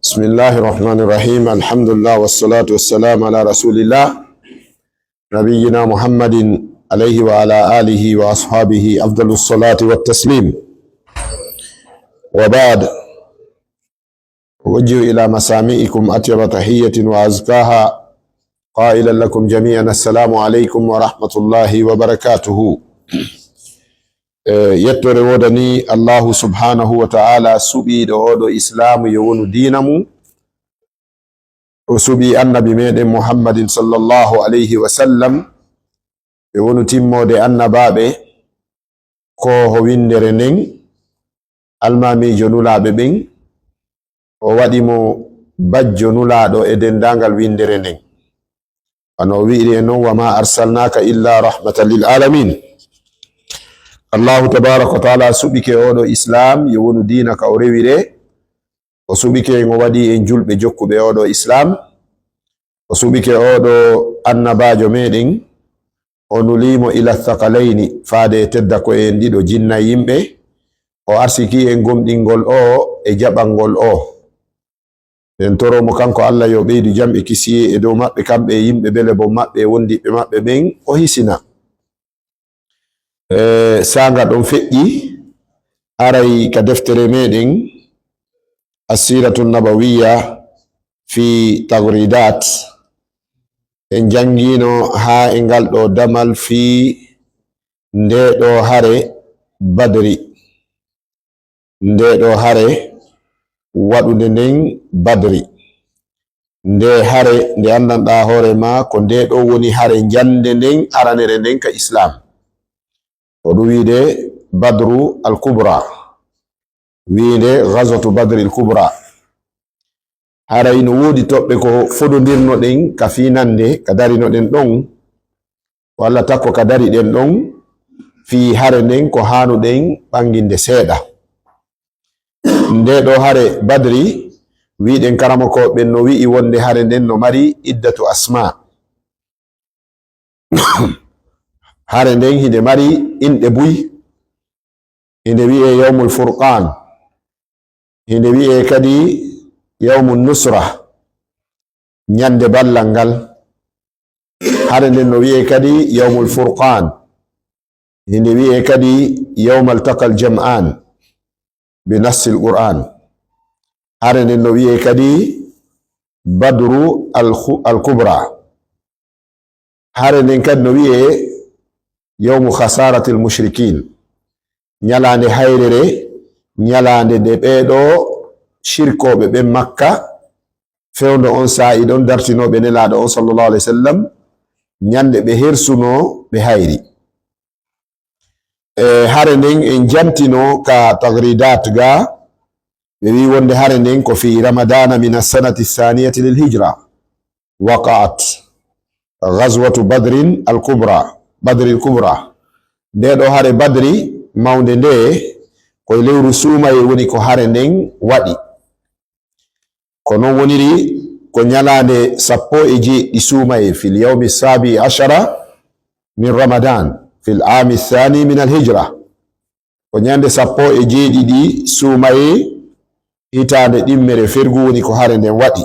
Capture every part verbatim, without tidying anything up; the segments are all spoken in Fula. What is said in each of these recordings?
بسم الله الرحمن الرحيم. الحمد لله والصلاة والسلام على رسول الله نبينا محمد عليه وعلى آله وأصحابه أفضل الصلاة والتسليم. وبعد، أوجه إلى مسامعكم أطيب تحية وأزكاها، قائلا لكم جميعا: السلام عليكم ورحمة الله وبركاته. E, yettoore woodani Allahu subhanahu wa ta'ala, suɓiiɗo oɗo Islaamu yo wonu diina mum. O suɓii Annabi meɗen Muhammadin sallallahu alayhi wa sallam, yo wonu timmoode annabaaɓe, kooho winndere nden, almaamiijo nulaaɓe ɓen, o waɗi mo bajjo nulaaɗo e denndaangal winndere nden. Wano o wi'iri en non: "Wa ma arsalnaka illa rahmatan lil alamin." Allahu tabaraka wa taala suɓike oɗo Islaam yo wonu diina ka o rewiree. O suɓike en, o waɗi en julɓe jokkuɓe oɗo Islaam. O suɓike oɗo annabaajo meɗen, o nulii mo ila thaqalayni, faade e tedda ko'e en ɗiɗo, jinna e yimɓe. O arsiki en gomɗingol o e jaɓangol o. En toro mo kanko Allah yo ɓeydu jam e kisiyee e dow maɓɓe, kamɓe e yimɓe bele bon maɓɓe e wondiɓɓe maɓɓe ɓen, o hisina. E, saanga ɗon feƴƴi, aray ka deftere meɗen, Assiratu Nabawiya fi Tagridat, en janngiino haa e ngal ɗo damal fii ndee ɗo hare Badri. Ndee ɗo hare waɗunde nden Badri. Nde hare nde anndanɗaa hoore maa, ko ndee ɗo woni hare njannde nden aranere nden ka Islaam. Ko ɗum wiide Badru al Kubra, wiinde Ghazwatu Badri al Kubra. Haray no woodi toɓɓe ko fodondirnoɗen ka fii nande ka darinoɗen ɗon, walla takko ka dariɗen ɗon, fii hare nden ko haanuɗen ɓanginde seeɗa. Nde ɗo hare Badri, wi'ɗen karamokooɓe ɓen no wi'i wonde hare nden no mari iddatu asma. Hare nden hinde mari inɗe buy. Hinde wi'e Yawmul Furqan. Hinde wi'e kadi Yawmun Nusra, ñande ballal ngal. Hare nden no wi'e kadi Yawmul Furqan. Hinde wi'e kadi Yawmal Taqal Jam'an bi nassil Qur'an. Hare nden no wi'e kadi Badru al-, al-Kubra. Hare nden kadi no wi'e Yawmu Khasaratil Mushrikin. Ñalaande hayrere, ñalaande nde ɓeeɗo shirkooɓe ɓen Makka, fewndo on saa'i ɗon dartinooɓe Nelaaɗo on sallallahu alayhi wa sallam, ñande ɓe hersunoo, ɓe hayri. E hare nden en jantino ka Tagridat ga, ɓe wi wonde hare nden ko fi Ramadana min as-sanati thaniyati lil hijra waqa'at ghazwatu Badrin al-Kubra, Badri al-Kubra. Nde ɗo hare Badri mawnde nde, ko e lewru suumaye woni ko hare nden waɗi. Ko non woniri ko ñalaande sappo e jeeɗiɗi suumaye, fil yawmi sabi ashara min Ramadan, fil aami thani min al hijra. Ko ñande sappo e jeeɗiɗi suumaye, hitaande ɗimmere fergu woni ko hare nden waɗi.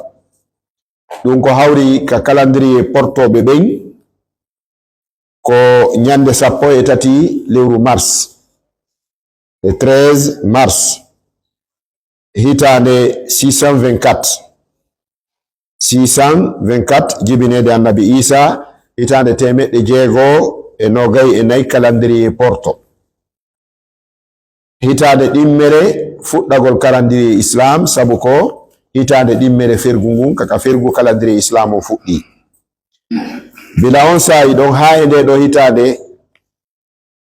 Ɗum ko hawri ka calendrier portooɓe ɓen, ko ñande sappo e tati lewru mars, le treize mars, hitaande six cent vingt-quatre. Six cent vingt-quatre, jibineede Annabi Isa, hitaande teemeɗɗe jeego e noogay e nayi calendrier porto. Hitaande ɗimmere fuɗɗagol calendrier Islam, sabu ko hitaande ɗimmere fergu ngun, kaka fergu calendrier Islam o fuɗɗi. Bila on saa'i ɗon haa e nde ɗo hitaande,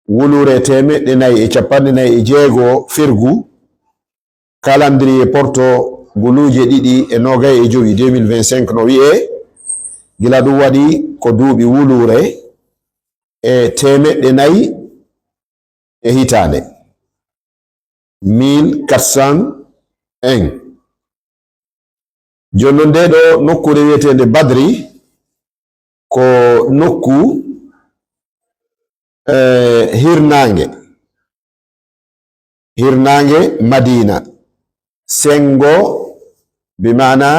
wuluure teemeɗɗe nayi e capanɗe nayi e jeego fergu, calendrier porto guluuje ɗiɗi e noogay e jowi, deux mille vingt-cinq no wi'e, gila ɗum waɗi ko duuɓi wuluure e teemeɗɗe nayi e hitaande, mille quatre cent un. Jooni non, nde ɗo nokkuure wi'eteende Badri, ko nokku, eh, hirnaange, hirnaange Madina, senngo bi maana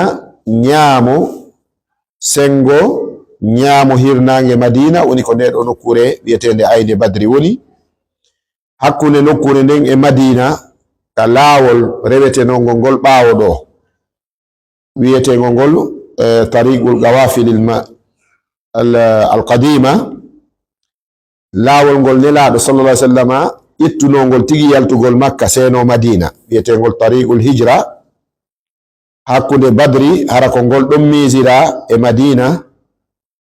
ñaamo, senngo ñaamo hirnaange Madiina, woni ko ndee ɗoo nokkuure wiyeteende Ayni Badri woni. Hakkunde nokkuure nden e Madiina, ka laawol rewetenongol ngol ɓaawo ɗoo, wiyeteengol ngol, eh, Tariqul Gawafilil Ma-, al-, Al-Qadima, laawol ngol Nelaaɗo sallallahu alaihi wasallama ƴettunoo ngol tigi yaltugol Makka, seenoo Madiina, wiyeteengol Tariqul Hijra. Hakkunde Badri, hara ko ngol ɗon miisiraa e Madiina,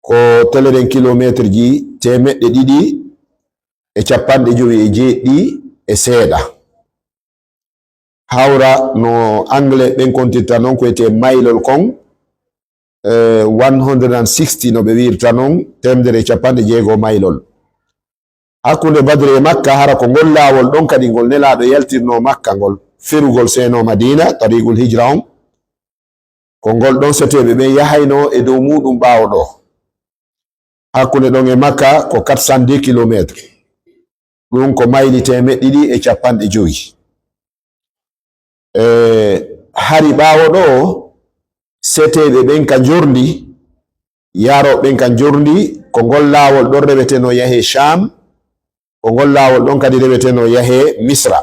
ko teleren kilomeeterji teemeɗɗe ɗiɗi e capanɗe jowi e jeeɗiɗi e seeɗa. Hawra no Anglais ɓen kontirta non, ko wiyetee maylol kon, eh, one hundred and sixty no ɓe wiirta non, teemedere e capanɗe jeego maylol. Hakkunde Badri e Makka, hara ko ngol laawol ɗon kadi ngol Nelaaɗo yaltirnoo Makka ngol, ferugol seenoo Madiina, Tariqul Hijra on. Ko ngol ɗon seteeɓe ɓen yahaynoo e dow muuɗum ɓaawo ɗoo. Hakkunde ɗon e Makka ko quatre cent dix kilomètres. Ɗum ko mayli teemeɗɗe ɗiɗi e capanɗe jowi. E hari ɓaawo ɗoo, seteeɓe ɓen ka njorndi, yarooɓe ɓen ka njorndi, ko ngol laawol ɗon rewetenoo yahee Sham, ko ngol laawol ɗon kadi rewetenoo yahee Misra.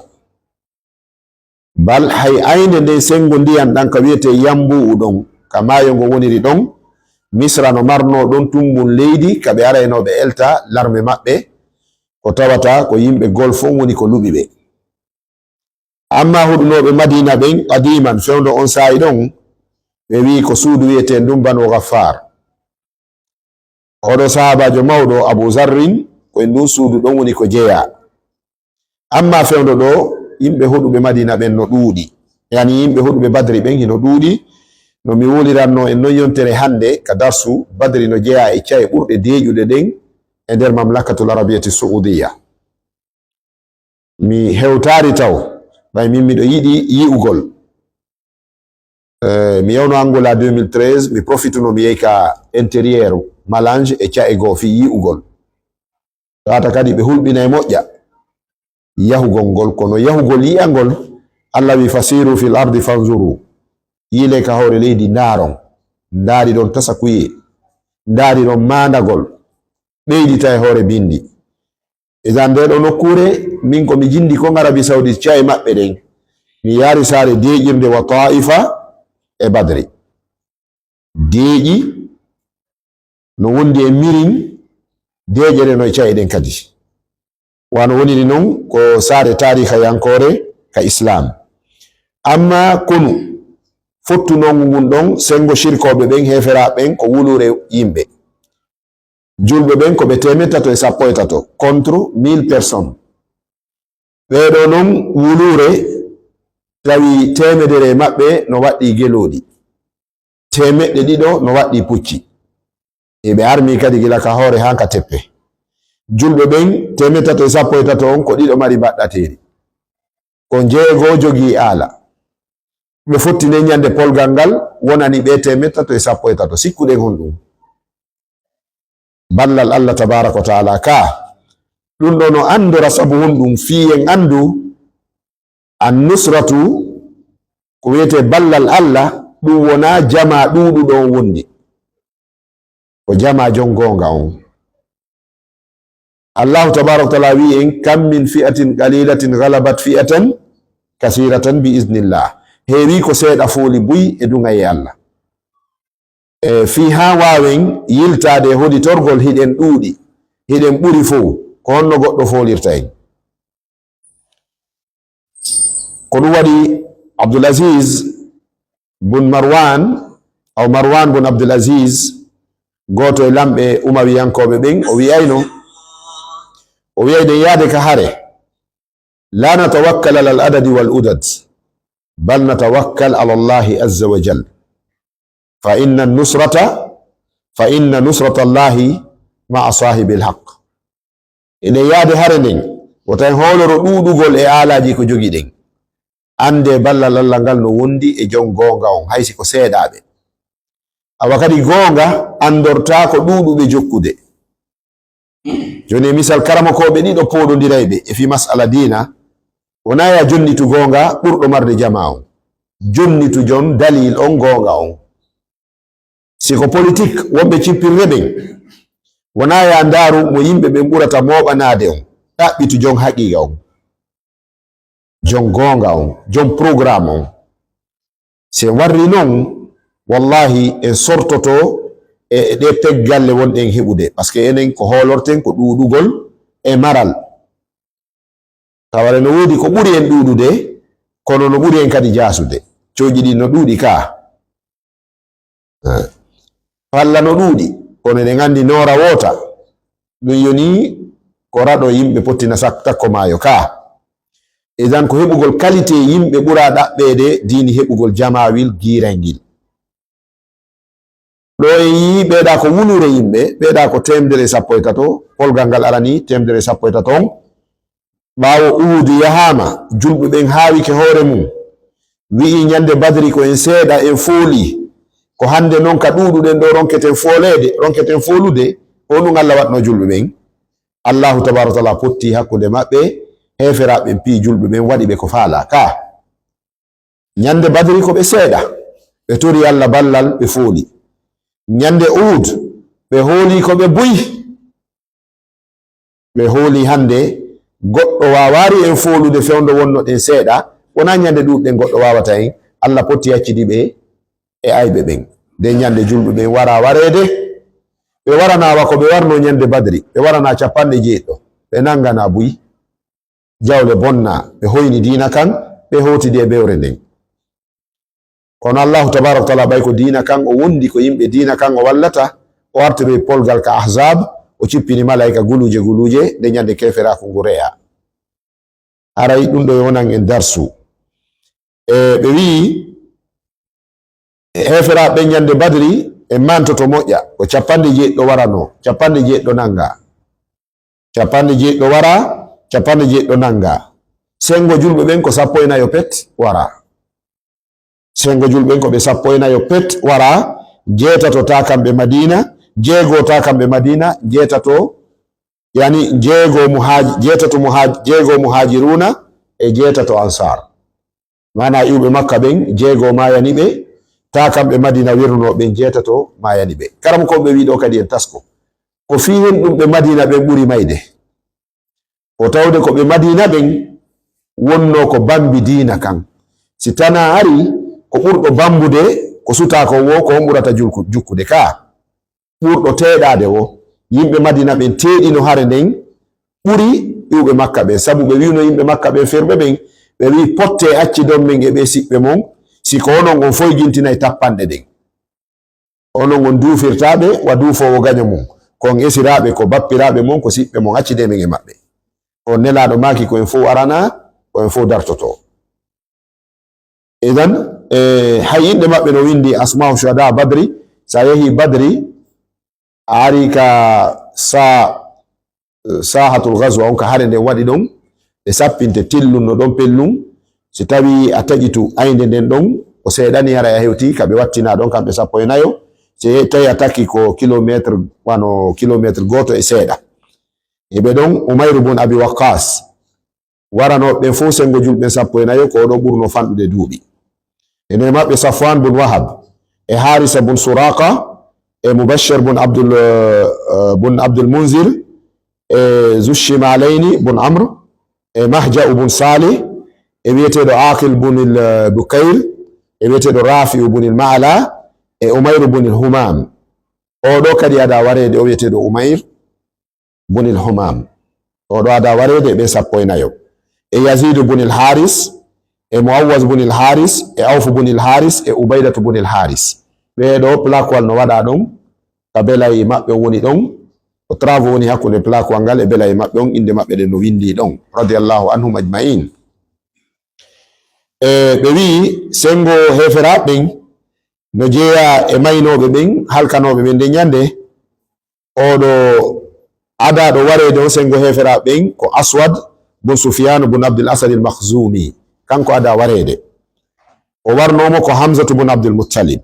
Bal hay aynde nden senngo ndiyan ɗan ka wiyetee Yambu'u ɗon, ka maayo ngo woniri ɗon, Misra no marnoo ɗon tummbun leydi ka ɓe araynoo ɓe elta larme maɓɓe, ko tawata ko yimɓe Golf on woni ko luɓi ɓe. Ammaa huɗunooɓe Madiina ɓen qadiman, fewndo on saa'i ɗon, ɓe wi'i ko suudu wi'etee ndun Banu Ghaffar. Oɗo sahaabaajo mawɗo Abu Zarrin, ko e ndun suudu ɗon woni ko jeyaa. Ammaa fewndo ɗoo, yimɓe huɗuɓe Madiina ɓen no ɗuuɗi. Yani yimɓe huɗuɓe Badri ɓen hino ɗuuɗi. No mi wulirannoo en non yontere hannde ka darsu, Badri no jeyaa e ca'e ɓurɗe deeƴude ɗen e nder Mamlakatul Arabiyati Su'udiyya. Mi hewtaari taw, ɓay min miɗo yiɗi yi'ugol. Eh, mi yawno Angola deux mille treize, mi profituno mi yehi ka intérieur, Malange e ca'e goo fii yi'ugol. Tawata kadi ɓe hulɓinay moƴƴa yahugol ngol, kono yahugol yi'angol, Allah wi, "Fasiru fil ardi fanzuru." Yiilee ka hoore leydi, ndaaron. Ndaariron tasakuyee. Ndaariron maandagol. Ɓeydita e hoore bindi. Idan, ndee ɗoo nokkuure, min ko mi jindi kon Arabie Saoudite, ca'e maɓɓe ɗen. Mi yaari saare deeƴirnde wa Taifa e Badri. Deeƴi no wondi e mirin, deeƴere no e ca'e ɗen kadi. Wano woniri non ko saare taarihayankoore ka Islam. Ammaa konu fottunongu ngun ɗon, senngo shirkooɓe ɓen, heeferaaɓe ɓen, ko wuluure yimɓe. Julɓe ɓen ko ɓe teemeɗɗe tato e sappo e tato contre mille personnes. Ɓee ɗoo non wuluure tawi teemedere e maɓɓe no waɗɗii gelooɗi, teemeɗɗe ɗiɗo no waɗɗii pucci. Eɓe armii kadi gila ka hoore haa ka teppe. Julɓe ɓen teemeɗɗe tato e sappo e tato on ko ɗiɗo mari mbaɗɗateeri. Ko jeego jogii aala. Ɓe fotti nden ñande polgal ngal wonani ɓe teemeɗɗe tato e sappo e tato. Sikkuɗen honɗum? Ballal Allah tabaaraka wa ta'ala ka. Ɗum ɗo no anndora sabu honɗum fii en anndu an nusratu ko wiyetee ballal Allah, ɗum wonaa jamaa ɗuuɗuɗo on wondi. Ko jamaa jon goonga on. Allahu tabaaraka wa ta'ala wi'i en, "Kam min fi'atin qalilatin ghalabat fi'atan kasiratan bi iznillah." Heewii ko seeɗa fooli buy e duŋayee Allah. E fii haa waawen yiltaade e hoditorgol hiɗen ɗuuɗi, hiɗen ɓuri fow, ko honno goɗɗo foolirta en? Ko ɗum waɗi Abdul Aziz bun Marwan, aw Marwan bun Abdul Aziz, gooto e lamɓe Umawiyankooɓe ɓen, o wi'ayno, o wi'ayno yaade ka hare, "La natawakkal ala al-adadi wal udad, bal natawakkal ala Allahi azza wa jal. Fa inna nusrata, fa inna nusrata Allahi ma'a sahibil haq." Eɗen yaade hare nden, wota en hooloro ɗuuɗugol e aalaaji ko jogiɗen. Anndee ballal Allah ngal no wondi e jon goonga on, hay si ko seeɗaaɓe. Awa kadi goonga anndortaa ko ɗuuɗuɓe jokkude. Jooni e misal, karamokooɓe ɗiɗo pooɗondirayɓe e fii mas'ala diina, wonaa ya jonnitu goonga ɓurɗo marde jamaa on. jonnitu jon dalil on, goonga on. Si ko politik wonɓe cippirde ɓen, wonaa yaa ndaaru mo yimɓe ɓen ɓurata mooɓanaade on, ɗaɓɓitu jon haqiiqa on, jon goonga on, jon programme on. Si en warri non, wallahi en sortoto e, e ɗee peggalle wonɗen heɓude, parce que enen ko hoolorten ko ɗuuɗugol e maral. Taware no woodi ko ɓuri en ɗuuɗude, kono no ɓuri en kadi jaasude. Cooji ɗin no ɗuuɗi ka. Eh. Palla no ɗuuɗi, kono eɗen anndi noora woota. Ɗum yoni ko raɗo yimɓe pottina sak-, takko maayo ka. Idan ko heɓugol qualité yimɓe ɓura ɗaɓɓeede diini heɓugol jamaawil giirayngil. Ɗo en yii ɓeeɗa ko wuluure yimɓe, ɓeeɗa ko teemedere e sappo e tato, polgal ngal arani teemedere e sappo e tato on. Ɓaawo Uhudu yahaama, julɓe ɓen haawike hoore mum, wi'i, "Ñande Badri ko en seeɗa, en fooli. Ko hande non ka ɗuuɗuɗen ɗo ronketen fooleede, ronketen foolude." Ko ɗum Allah waɗno julɓe ɓen. Allahu tabaaraka wa taala potti hakkunde maɓɓe, heeferaaɓe ɓen pii julɓe ɓen, waɗi ɓe ko faalaa ka. Ñande Badri ko ɓe seeɗa, ɓe tori Allah ballal, ɓe fooli. Ñande Uhud, ɓe hooli ko ɓe buy. Ɓe hooli hande goɗɗo waawaari en foolude fewndo wonno ɗen seeɗa, wonaa ñande ɗuuɗɗen goɗɗo waawata en. Allah potti accidi ɓe e ayɓe ɓen. Nden ñande julɓe ɓen wara wareede, ɓe waranaa wa ko ɓe warno ñande Badri, ɓe waranaa capanɗe jeeɗiɗo, ɓe nanganaa buy. Jawle bonna, ɓe hoyni diina kan, ɓe hootidi e bewre nden. Kono Allahu tabaaraka wa taala ɓay ko diina kan o wondi, ko yimɓe diina kan o wallata, o artiroyi polgal ka Ahzab, o cippini malayka guluuje guluuje, nde ñande keeferaaku ngu reya. Haray ɗum ɗo e wonan en darsu. E, ɓe wi'i, e heeferaaɓe ɓen ñande Badri, e mantoto moƴƴa, ko capanɗe jeeɗiɗo warano, capanɗe jeeɗiɗo nanga. Capanɗe jeeɗiɗo wara, capanɗe jeeɗiɗo nanga. Sengo julɓe ɓen ko sappo e nayo pet wara. Sengo julɓe ɓen ko ɓe sappo e nayo pet wara, jeetato ta kamɓe Madina, jeego ta kamɓe Madina, jeetato, yani jeego muhaj-, jeetato muhaj-, jeego muhajiruna e jeetato ansar. Maana iwɓe Makka ɓen, jeego maayani ɓe, ta kamɓe Madina wirnoo ɓen, jeetato maayani ɓe. Karamokooɓe ɓe wi'i ɗo kadi en tasko. Ko fii hen ɗum ɓe Madina ɓen ɓuri mayde. Ko tawde ko ɓe Madina ɓen wonnoo ko bambi diina kan. Si tana ari, ko ɓurɗo bambude, ko sutaako wo, ko on ɓurata julku-, jukkude ka. Ɓurɗo teeɗaade wo, yimɓe Madina ɓen teeɗino hare nden ɓuri iwɓe Makka ɓen. Sabu ɓe wi'uno yimɓe Makka ɓen ferɓe ɓen, ɓe wi'i, "Pottee accidon men e ɓee siɓɓe mon, si ko onon on foygintinay tappanɗe ɗen. Onon on duufirtaa ɓe wa duufoowo gaño mum, ko on esiraaɓe, ko bappiraaɓe mon, ko siɓɓe mon, accidee men e maɓɓe." On Nelaaɗo maaki, "Ko en fow aranaa, ko en fow dartotoo." Idan, e, hay innde maɓɓe no winndi Asma'u Shuhada Badri. Sa yehi Badri, a ari ka sa-, sahatul ghazwa on, ka hare nden waɗi ɗon, ɓe sappinte tillun no ɗon pellun. Si tawi a taƴitu aynde nden ɗon, ko seeɗani, haray a hewti ka ɓe wattina ɗon, kamɓe sappo e nayo. Si tawi a takki ko kilometre, wano kilometre gooto e seeɗa. Hiɓe ɗon Umayru bun Abi Waqqas. Waranooɓe ɓen fow sengo julɓe ɓen sappo e nayo, ko oɗo ɓurno fanɗude duuɓi. Ene maɓɓe Safwan bun Wahab, e Harisa bun Suraqa, e Mubashir bun Abdul, eh, bun Abdul Munzir, e Zushimalayni bun Amr, e Mahja'u bun Salih, e wiyeteeɗo Aqil bun il, eh, Bukair, e wiyeteeɗo Rafi'u bun il Ma'ala, e Umayru bun il Humam. Oɗo kadi ada wareede, o wiyeteeɗo Umayr bunil Humam. Oɗo ada wareede e ɓen sappo e nayo. E Yazidu bunil Haris, e Muawwaz bunil Haris, e Awfu bunil Haris, e Ubaydatu bunil Haris. Ɓee ɗo plakuwal no waɗa ɗon ka belay maɓɓe woni ɗon. Ko travaux woni hakkunde plakuwal ngal e belay maɓɓe on, innde maɓɓe ɗen no winndi ɗon. Radiyallahu anhum ajma'in. E ɓe wi'i sengo heeferaaɓe ɓen no jeyaa e maynooɓe ɓen, halkanooɓe ɓen nden ñande. Oɗo adaaɗo wareede on sengo heeferaaɓe ɓen ko Aswad bun Sufyan bun Abdul Asad al Makhzumi. Kanko adaa wareede. O warnoo mo ko Hamzatu bun Abdul Muttalib.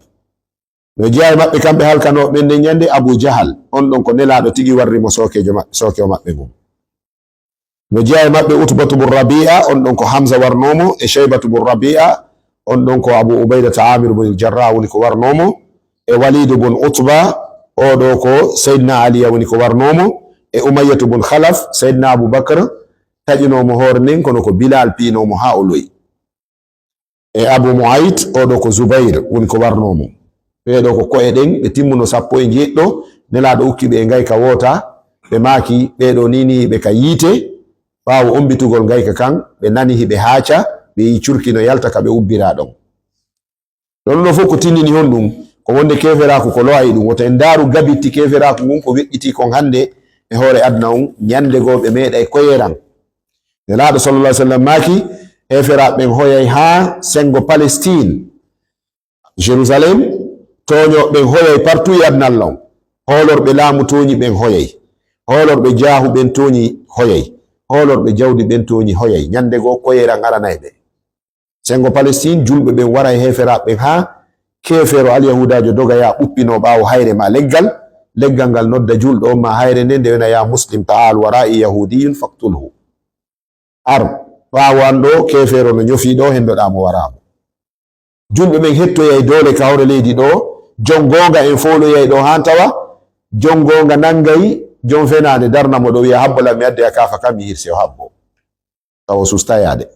No jeyaa e maɓɓe kamɓe halkanooɓe ɓen nden ñande Abu Jahal, on ɗon ko Nelaaɗo tigi warri mo sookeejo maɓɓe, sookewo maɓɓe ngon. No jeyaa e maɓɓe Utbatu bun Rabi'a, on ɗon ko Hamza warnoo mo, e Shaybatu bun Rabi'a, On ɗon ko Abu Ubaydata Amir bun Jarrah woni ko warnoo mo, e Walidu bun Utba, oo ɗoo ko Seydina Aliya woni ko warnoo mo, e Umayyatu bun Khalaf, Seydina Abu Bakr taƴunoo mo hoore nden, kono ko Bilal piinoo mo haa o lo'i. E Abu Mu'ayt, oo ɗoo ko Zubayr woni ko warnoo mo. Ɓee ɗoo ko ko'e ɗen, ɓe timmuno sappo e njeeɗiɗo, Nelaaɗo ukki ɓe e ngayka woota, ɓe maaki, ɓee ɗoo nii nii ɓe ka yiite, ɓaawo ombitugol ngayka kan, ɓe nani hiɓe haaca, ɓe yi'i curki no yalta ka ɓe ubbiraa ɗon. Ɗon ɗoo fof ko tindini honɗum? Ko wonde keeferaaku ko lo'ay ɗum. Woto en ndaaru gabitti keeferaaku ngun ko weƴƴitii kon hannde e hoore aduna on, ñande goo ɓe meeɗay koyeeran. Nelaaɗo sallallahu alaihi wasallam maaki, heeferaaɓe ɓen hoyay haa senngo Palestine, Jerusalem, tooñooɓe ɓen hoyay partout e aduna Allah on. Hoolorɓe laamu tooñi ɓen hoyay. Hoolorɓe jaahu ɓen tooñi hoyay. Hoolorɓe jawdi ɓen tooñi hoyay. Ñande goo koyeeran aranay ɓe. Senngo Palestine, julɓe ɓen wara e heeferaaɓe ɓen haa keefeero alyahudaajo doga yaa ɓuppinoo ɓaawo hayre maa leggal. Leggal ngal nodda julɗo on maa hayre nden, nde wena, "Yaa muslim, ta'al wara'i yahudiyun faqtulhu." Ar, ɓaawo an ɗoo, keefeero no ñofii ɗoo, hendoɗaa mo, waraa mo. Julɓe ɓen hettoyay doole ka hoore leydi ɗoo, jon goonga en fowloyay ɗoo haa tawa, jon goonga nanngay jon fenaande, darna mo ɗoo, wi'a, "Habbo lan, mi addi a kaafa kan, mi hirsi," o habbo. Tawa o sustayaade.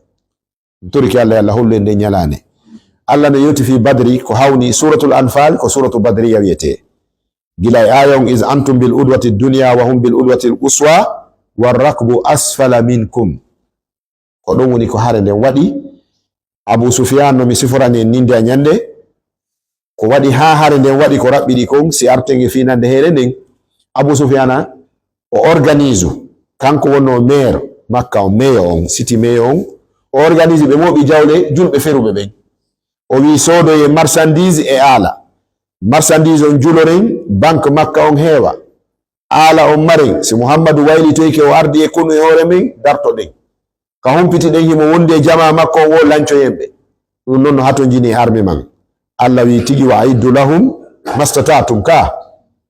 Mi torike Allah, yo Allah hollu en nden ñalaande. Allah no yewti fii Badri, ko hawni Suuratul Anfaal, ko Suuratu Badriya wiyetee. Gila e aaya on, "Iz antum bil udwati dunya wa hum bil udwati al quswa, war rakbu asfala minkum." Ko ɗon woni ko hare nden waɗi. Abu Sufyaan no mi siforani en ninde a ñande. Ko waɗi haa hare nden waɗi ko raɓɓiɗi kon, si arten e fiinannde heere nden. Abu Sufyaana o organise, kanko wonnoo maire Makka on, meyo on, city meyo on. O organise ɓe mooɓi jawle julɓe feruɓe ɓen. O wi'i, "Soodoyen marchandise e aala. Marchandise on juloren, banque Makka on heewa. Aala on maren, si Muhammadu waylitoyke o ardi e konu e hoore men, dartoɗen. Ka humpitiɗen himo wondi e jamaa makko on woo, lancoyen ɓe." Ɗum non no hatonjini e arme man. Allah wi'i tigi, "Wa a'iddu lahum mastata'tum," ka,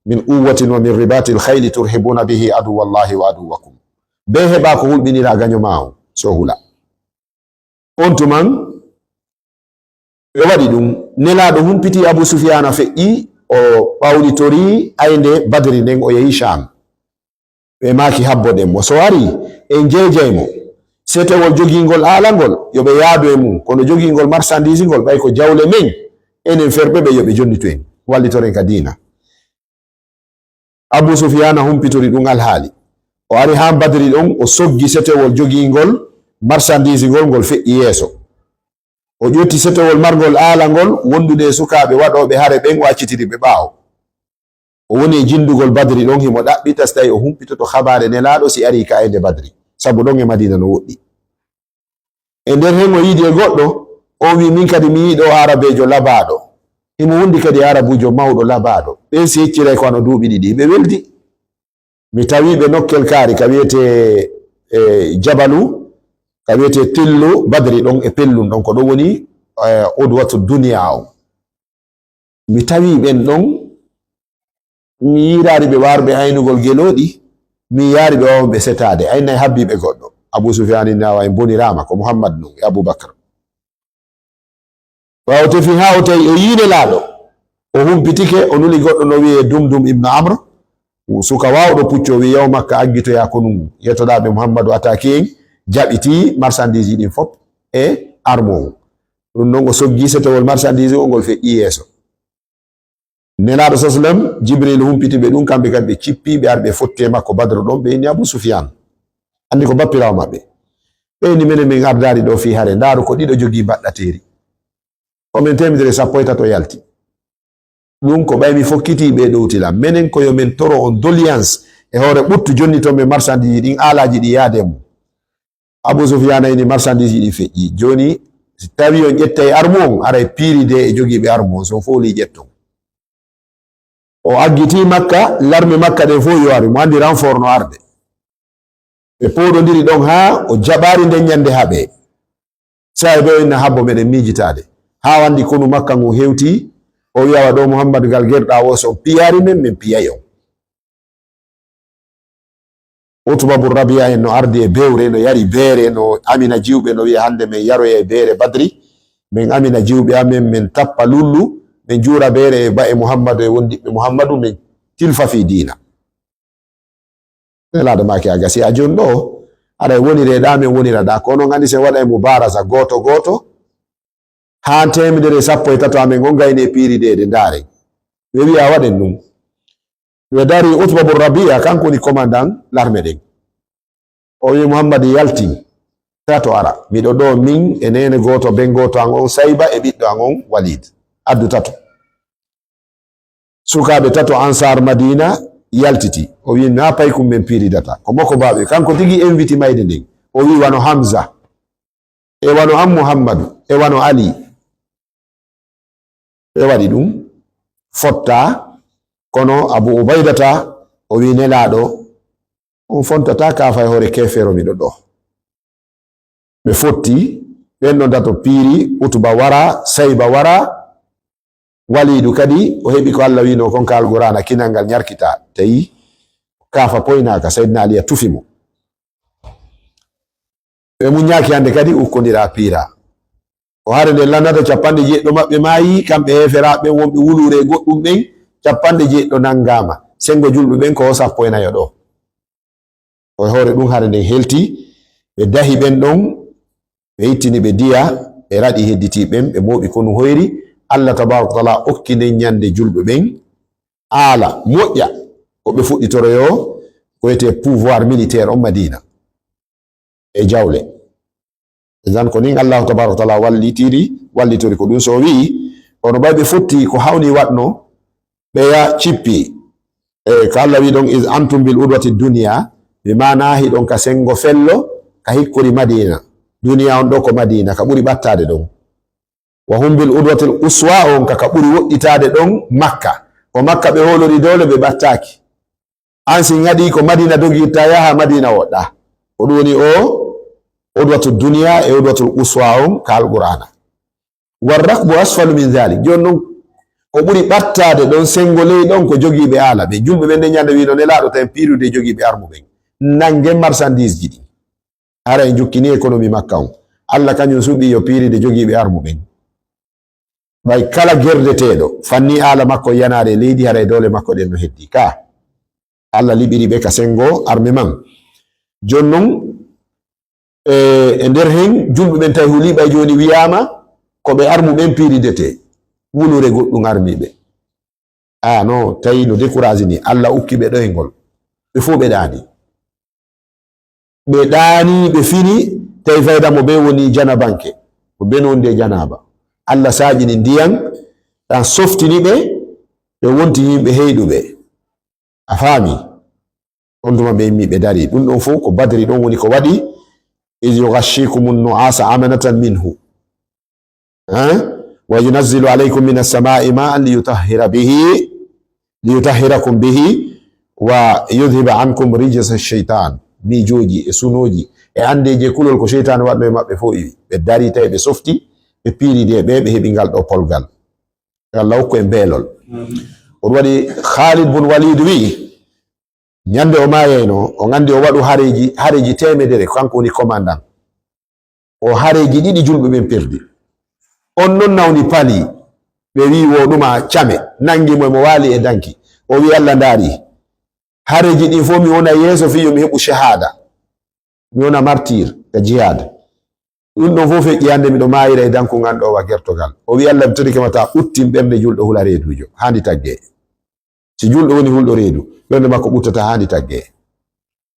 "min quwwatin wa min ribatil khayli turhibuna bihi aduwwallahi wa aduwwakum." Bee heɓa ko hulɓinira gaño maa on, so hula. On tuman, ɓe waɗi ɗum. Nelaaɗo humpiti Abu Sufyaana feƴƴi, o ɓawlitori aynde Badri nden, o yehi Shaam. Ɓe maaki, "Habboɗen mo. So ari, en jeejay mo. Setewol jogiingol aala ngol, yo ɓe yaadu e mum. Kono jogiingol marchandise ngol, ɓay ko jawle men, enen ferɓe ɓe, yo ɓe jonnitu en. Wallitoren ka diina." Abu Sufyaana humpitori ɗum alhaali. O ari haa Badri ɗon, o soggi setewol jogiingol marchandise ngol, ngol feƴƴi yeeso. O ƴetti setewol marngol aala ngol, wondude e sukaaɓe waɗooɓe hare ɓen, o accitiri ɓe ɓaawo. O woni e jindugol Badri ɗon, himo ɗaɓɓita si tawi o humpitoto habaare Nelaaɗo si arii ka aynde Badri, sabu ɗon e Madiina no woɗɗi. E nder hen o yiidi e goɗɗo, on wi'i, "Min kadi mi yiɗo Arabeejo labaaɗo." Himo wondi kadi e Arabuujo mawɗo labaaɗo. Ɓen si yecciray ko wano duuɓi ɗiɗi, ɓe weldi. Mi tawi ɓe nokkel kaari ka wiyetee, e, Jabalu, ka wiyetee Tillu Badri ɗon e Pellun ɗon, ko ɗon woni, e, Udwatu Duniya on. Mi tawi ɓen ɗon, mi yiiraari ɓe waaruɓe aynugol gelooɗi, mi yiyaari ɓe waawuɓe setaade, aynay habbii ɓe goɗɗo. Abu Sufyaan inni, "Awa, en boniraama, ko Muhammad non e Abu Bakr." Ɓaawo tefi haa o tawi o yi'i Nelaaɗo, o humpitike, o nuli goɗɗo no wi'ee Dumdum ibnu Amr, suka waawɗo puccu, o wi'i, "Yaw Makka, aggitoyaa konu ngu, yettoɗaa ɓe Muhammadu attaqué en, jaɓitii marchandise ɗin fop e arme on." Ɗum non o soggi setewol marchandise on, ngol feƴƴi yeeso. Nelaaɗo sallallahu alaihi wasallam, Jibril humpiti ɓe ɗum, kamɓe kadi ɓe cippi, ɓe ari ɓe fotti e makko Badru ɗon, ɓe inni Abu Sufyaan. Anndi ko bappiraawo maɓɓe. Ɓe inni, "Menen min ardaali ɗo fii hare, ndaaru ko ɗiɗo jogii mbaɗɗateeri. Ko men teemedere e sappo e tato yalti. Ɗum ko ɓay mi fokkitii ɓe ɗowti lan. Menen ko yo men toro on doléance e hoore ɓuttu, jonniton men marchandise ɗin, aalaaji ɗi yaade mum." Abu Sufyaana inni, "Marchandise ɗi feƴƴi. Jooni, si tawi on ƴettay armu on, aray piiri de e jogiiɓe armu on, so on fowlii ƴetton." O aggitii Makka, larme Makka ɗen fof yo ari, mo anndi renfort no arde. Ɓe pooɗondiri ɗon haa o jaɓaari nden ñande haɓee. Saa'i ɓe o inna, "Habbo, meɗen miijitaade." Haa o anndi konu Makka ngun hewtii, o wi'a, "Wa ɗo Muhammad ngal gerɗaa wo, so on piyaari men, men piyay on." Utba bun Rabi'a en no ardi e bewre, no yari beere, no amina jiwɓe, no wi'a, "Hannde men yaroyay beere Badri, Min amina jiwɓe amen, min tappa lullu, min juura beere e ba'e Muhammadu e wondiɓɓe Muhammadu, min tilfa fii diina. Nelaaɗo maaki a gasi a jon ɗo, aɗa e wonire ɗa, min wonira ɗa. Ko onon anndi sen waɗa e mubaarasa gooto gooto, haa teemedere e sappo e tato amen on gayne e piiri de, de ndaaren. Ɓe wi'a waɗen ɗum. Ɓe dari Utba bun Rabi'a, kanko woni komandan larme ɗen. O wi Muhammad yaltin, tato ara. Miɗo ɗo min e neene gooto, ben gooto an on Sayba e ɓiɗɗo an on Walid. Addu tato. Sukaaɓe tato Ansaar Madiina yaltiti. O wi na paykum men piiridata. Ko moko baaɓe. Kanko tigi inviti mayde nden. O wi wano Hamza. E wano an Muhammadu. E wano Ali. Ɓe waɗi ɗum. Fotta. Kono Abu Ubaydata o wi Nelaaɗo, on fontata ka fay hoore keefeero miɗo ɗo. Ɓe fotti, ɓen ɗon tato piiri, Utuba wara, Sayba wara, Waliidu kadi, o heɓi ko Alla wi'no kon ka Alqur'aana, kinal ngal ñarkita, tawi kaafa poynaaka, Sayyidina Ali a tufi mo. Ɓe muññaaki hannde kadi ukkondira piira. Ko hare nde lannata capanɗe jeeɗiɗo maɓɓe maayi, kamɓe heeferaaɓe ɓen wonɓe wuluure e goɗɗum ɓen, capanɗe jeeɗiɗo nanngaama. Senngo julɓe ɓen ko sappo e nayo ɗo. Ko e hoore ɗum hare nden helti, ɓe dahi ɓen ɗon, ɓe ittini ɓe diya, ɓe raɗi hedditi ɓen, ɓe mooɓi konu hoyri. Allah tabaaraka wa taala okki nden ñande julɓe ɓen aala moƴƴa ko ɓe fuɗɗitoroyoo ko wiyetee pouvoir militaire on Madiina e jawle. Idan ko nin Allahu tabaaraka wa taala wallitiri, wallitori ko ɗum so o wi'i, kono ɓay ɓe fotti ko hawni waɗno, ɓeya cippi. E ko Allah wi ɗon, "Iz antum bil udwati dunya," bi maana hiɗon ka sengo fello, ka hikkori Madina. Duniya on ɗo ko Madina, ka ɓuri ɓattaade ɗon. "Wa hum bil udwatil quswa," on ka, ka ɓuri woɗɗitaade ɗon Makka. Ko Makka ɓe hoolori doole, ɓe ɓattaaki. An si ngaɗi ko Madina dogirta, yaha Madina woɗɗa. Ko ɗum woni o udwatu dunya e udwatul quswa on ka Alqur'aana. "War rakbu asfalu min dhalik." Jooni non, ko ɓuri ɓattaade ɗon, sengo ley ɗon, ko jogiiɓe aala ɓe. Julɓe ɓen nde ñande wino Nelaaɗo tan piirude jogiiɓe armu ɓen. Nanngen marchandise ji ɗin. Hara en jukkini économie Makka on. Allah kañum suɓi yo piiride jogiiɓe armu ɓen. Ɓay kala gerdeteeɗo fanni aala makko yanaade e leydi, haray doole makko ɗen no heddi ka. Allah liɓiri ɓe ka sengo arme man. Jooni non, e, e nder hen, julɓe ɓen tawi huli ɓay jooni wiyaama ko ɓe armu ɓen piiridete. Wulure goɗɗum armi ɓe. A no tawi no découragé ni, Allah ukki ɓe ɗoyngol. Ɓe fof ɓe ɗaani. Ɓe ɗaani, ɓe fini, tawi fayda mo ɓe woni janabanke. Ko ɓen wonde janaba. Allah saaƴini ndiyan, ɗan softini ɓe, ɓe wonti yimɓe heyɗuɓe. A faami? On tuma ɓe immi ɓe dari. Ɗum ɗon fof ko Badri ɗon woni ko waɗi. "Iz yughashshikumun nu'asa amanatan minhu." Hein? "Wa yunazzilu alaykum minas samaa'i ma'an liyutahhira bihi, liyutahhirakum bihi, wa yudhhiba ankum rijsa shaytan." Miijooji e sunooji e anndeeji e kulol ko seytaane waɗno e maɓɓe fof iwi. Ɓe dari tawi ɓe softi, ɓe piiridi e ɓe, ɓe heɓi ngal ɗo polgal. Allah hokku en beelol. Amin. On waɗi Khalid bun Walid wi'i, ñande o maayayno, on anndi o waɗu hareeji, hareeji teemedere, kanko woni commandant. O hareeji ɗiɗi julɓe ɓen perdi. On non nawni pali, ɓe wi'i wo ɗuma came, nangi mo, mo waali e danki. O wi'i Allah ndaari, hareeji ɗin fof mi wona yeeso fii yo mi heɓu shahada. Mi wona martir ka jihad. Ɗum ɗon fof feƴƴi hannde miɗo maayira e danku ngan ɗo wa gertogal. O wi'i Allah mi torike ma ta ɓuttin ɓernde julɗo hula reeduujo, haandi tagge. Si julɗo woni hulɗo reedu, ɓernde makko ɓuttata haandi tagge.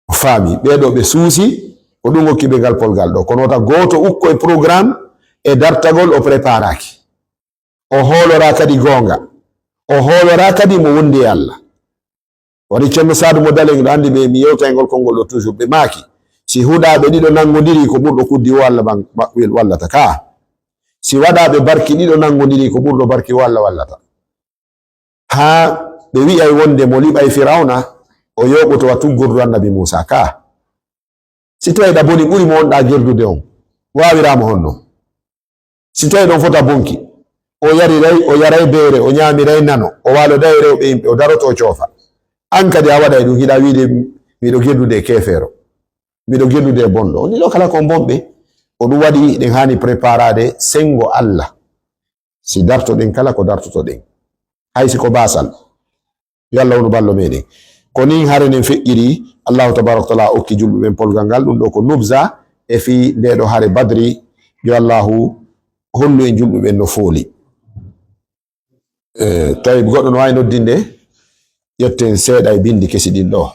O faami, ɓee ɗoo ɓe suusi, ko ɗum hokki ɓe ngal polgal ɗo. Kono wota gooto ukko e programme e dartagol o préparaaki. O hooloraa kadi goonga. O hooloraa kadi mo wondi e Allah. Woni Ceerno Saadu mo Dalen, ɗo anndi ɓe, mi yewta e ngol konngol ɗo toujours. Ɓe maaki, si huɗaaɓe ɗiɗo nanngondirii, ko ɓurɗo kuddi o Allah ban-, ba-, wel-, wallata ka. Si waɗaaɓe barki ɗiɗo nanngondirii, ko ɓurɗo barki o Allah wallata. Haa ɓe wi'ay wonde mo liɓay Firawna, o yooɓoto wa tuggordu Annabi Muusaa ka. Si tawii ɗa boni ɓuri mo on ɗa gerdude on, waawiraa mo honno? Si tawii ɗon fota bonki, o yariray, o yaray beere, o ñaamiray nano, o waaloday e rewɓe yimɓe, o daroto o coofa. An kadi a waɗay ɗum, hiɗa wiide, "Miɗo gerdude e keefeero, miɗo gerdude e bonɗo." Woni ɗo kala ko bonɓe. Ko ɗum waɗi ɗen haani préparaade senngo Allah. Si dartoɗen kala ko dartotoɗen, hay si ko baasal. Yo Allah wonu ballo meɗen. Ko nin hare nden feƴƴiri, Allahu tabaraka wa taala okki julɓe ɓen polgal ngal, ɗum ɗo ko nubza e fii nde ɗo hare Badri. Yo Allahu hollu en julɓe ɓen no fooli. Eh, tawi goɗɗo no waawi noddinde, ƴetten seeɗa e bindi kesi ɗin ɗo.